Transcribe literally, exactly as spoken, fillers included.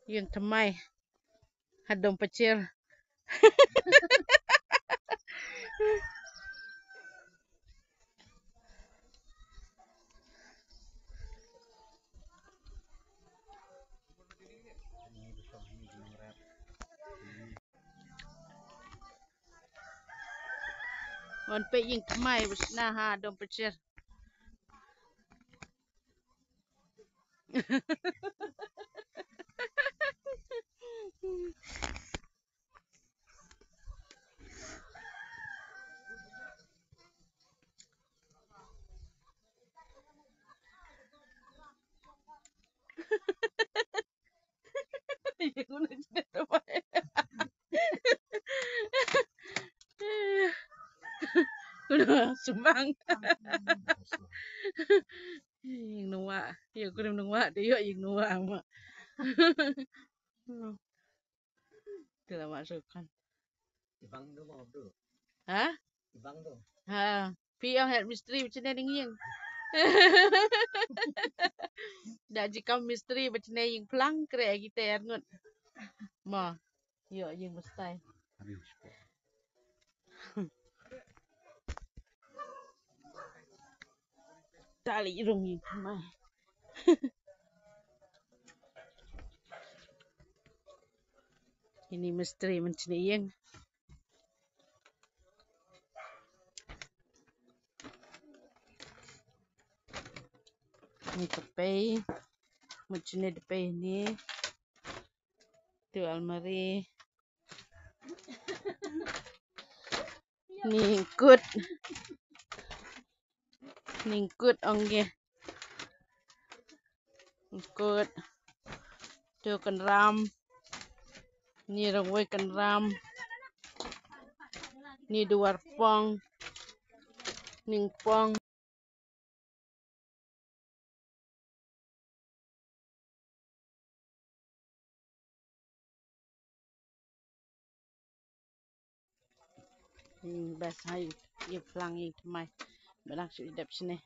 Ïing thymmai ha Dong Pacher. Wan peit ïing thymmai ba shna ha Dong Pacher. Sumang. Ïing Noah, ïa kurim Noah, dei ïoh ïing Noah ma. Te la ma shukan. Ibang do mo do. Ha? Ibang do. Ha. Phi ong head mistri ba chine ding ïing. Da ji kam mistri ba chine ïing plang kre agi te er ngut. Ma. Ïoh ïing ba stai. Tali rung ïing mai. Ini mistri man chine ïing. Ni tepei. Man chine tepei ni. Tu almari. Ni kut. Ni kut ong ge. Kut. Tu kynram. Ni rangwei kynram. Ni duwar pong. Ni pong. Hmm, bas hai, ïa plang ïa thymmai. Ba dang shu dep shane.